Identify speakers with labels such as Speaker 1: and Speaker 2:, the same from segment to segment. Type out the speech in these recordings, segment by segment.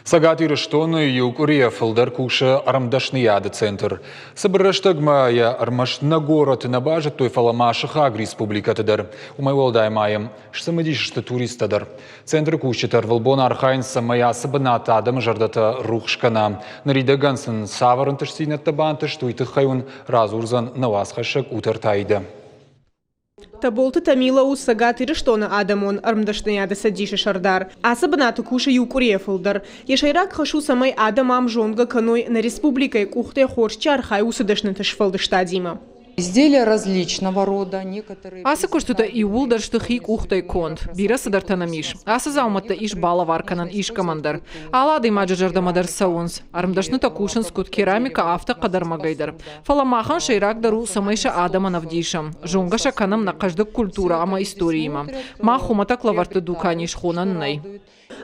Speaker 1: Цӕгат Ирыстоны иу къуырийӕ фылдӕр кусы ӕрмдӕсныйады центр. Цыбыр рӕстӕгмӕ йӕ ӕрмӕст нӕ горӕты нӕ базыдтой, фӕлӕ ма сыхаг республикӕты дӕр. Уымӕй уӕлдай ма йӕм сцымыдис сты туристтӕ дӕр. Центры кусджытӕ ӕрвылбон архайынц, цӕмӕй ацы бынаты адӕмы зӕрдӕтӕ рухс кӕна. Ныридӕгӕн сын цавӕр ӕнтыстдзинӕдтӕ бантыст, уый тыххӕй уын радзурдзӕн нӕ уацхӕссӕг Утӕрты Аидӕ.
Speaker 2: Таболты Тамила у Цӕгат Ирыстоны адӕмон ӕрмдӕсныйады цӕдисы сӕрдар. Ацы бынаты кусы иу къуырийӕ фылдӕр. Йӕ сӕйраг хӕс у, цӕмӕй адӕм ам зонгӕ кӕной нӕ республикӕйы къухтӕй хорз чи архайы, уыцы дӕсныты сфӕлдыстадимӕ.
Speaker 3: Изделия различного рода, некоторые...
Speaker 4: Ацы куыстытӕ иууылдӕр сты хи къухтӕй конд. Бирӕ цыдӕртӕ нӕм ис. Ацы дзаумӕттӕ ис балӕвар кӕнӕн искӕмӕн дӕр. Алы адӕймаджы зӕрдӕмӕ дӕр цӕуынц. Ӕрмдӕснытӕ кусынц куыд керамикӕ, афтӕ хъӕдӕрмӕгӕй дӕр. Фӕлӕ махӕн сӕйрагдӕр у, цӕмӕй сӕ адӕмӕн ӕвдисӕм, зонгӕ сӕ кӕнӕм нӕ хъӕздыг культурӕ ӕмӕ историимӕ. Мах хуымӕтӕг лӕвӕртты дукани схонӕн нӕй.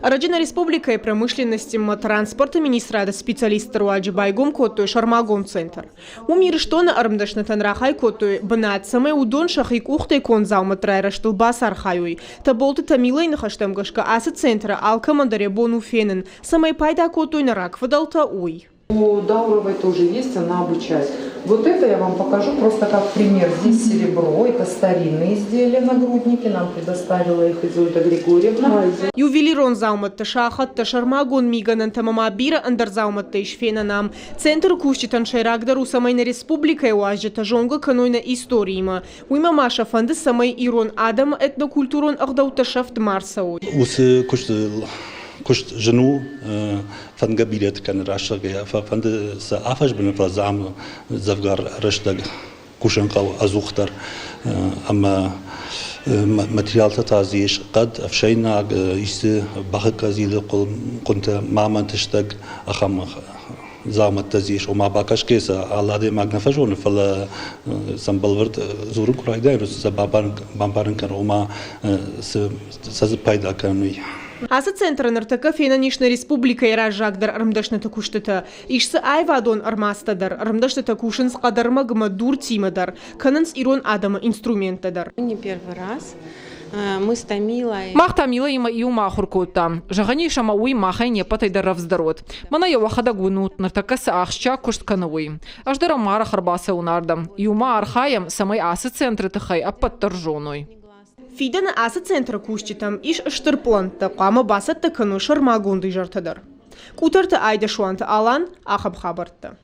Speaker 2: Ӕрӕджы нӕ республикӕйы промышленностимӕ транспорты министрады специалистты руаджы байгом кодтой сӕрмагонд центр. Уым Ирыстоны ӕрмдӕснытӕн рахай кодтой бынат, цӕмӕй уыдон сӕхи къухтӕй конд дзаумӕтты райрӕзтыл бацархайой. Тӕболты Тамилайы ныхӕстӕм гӕсгӕ ацы центры алкӕмӕн дӕр йӕ бон у фенын, цӕмӕй пайда кодтой нӕ рагфыдӕлтӕ, уый.
Speaker 3: У Дауровой тоже есть, она обучает. Вот это я вам покажу просто как пример. Здесь серебро, это старинные изделия, нагрудники, нам предоставила их Изольда Григорьевна.
Speaker 2: Ювелирон дзаумӕтты, сахӕттӕ, сӕрмагонд мигӕнӕнтӕ ӕмӕ ма бирӕ ӕндӕр дзаумӕттӕ ис фенӕн ам. Центры кусджытӕн сӕйрагдӕр у, цӕмӕй нӕ республикӕйы уазджытӕ зонгӕ кӕной нӕ историимӕ. Уыимӕ ма сӕ фӕнды, цӕмӕй ирон адӕмы этнокультурон ӕгъдӕуттӕ сӕфт ма рцӕуой.
Speaker 5: Уыцы куыст зын у, фӕндгӕ билет кӕны рӕстӕгӕй, фӕнды сӕ афӕзмыны, фӕлӕ дзы ам дзӕвгар рӕстӕг кусын хъӕуы ӕдзухдӕр. Ӕмӕ материалтӕ та дзы ис хъӕд, ӕфсӕйнаг, исты бӕхы къӕдзилы хъуынтӕ, мамонты стӕг, ахӕм дзаумӕттӕ дзы ис. Ома бакӕсгӕйӕ сӕ алы адӕймаг нӕ фӕзоны, фӕлӕ сӕм бӕлвырд дзурын куы райдайын, сӕ бамбарын кӕнын, ома цы сӕ дзы пайда кӕнын, уый.
Speaker 2: Ацы центры ныртӕккӕ фенӕн ис нӕ республикӕйы раззагдӕр ӕрмдӕсныты куыстытӕ. Ис дзы аивадон ӕрмадзтӕ дӕр, ӕрмдӕснытӕ кусынц хъӕдӕрмӕгмӕ, дуртимӕ дӕр, кӕнынц ирон адӕмы инструменттӕ дӕр.
Speaker 6: Не первый раз. Мы с Тамилой.
Speaker 4: Мах Тамилаимӕ иумӕ ахуыр кодтам. Зӕгъӕн ис, ӕмӕ уый махӕй не ппӕтӕй дӕр рӕвдздӕр уыд. Мӕнӕ йӕ уӕхӕдӕг уынут, ныртӕккӕ цы ахсджиаг куыст кӕны, уый. Ӕз дӕр ӕм арӕх ӕрбацӕуын ардӕм. Иумӕ архайӕм, цӕмӕй ацы центры тыххӕй ӕппӕт дӕр зоной.
Speaker 2: Фидӕны ацы центры кусджытӕм ис стыр пълӕнттӕ, хъуамӕ бацӕттӕ кӕной сӕрмагонд изӕртӕ дӕр. Къутӕрты Айдӕ Суанты Алан, ахӕм хабӕрттӕ.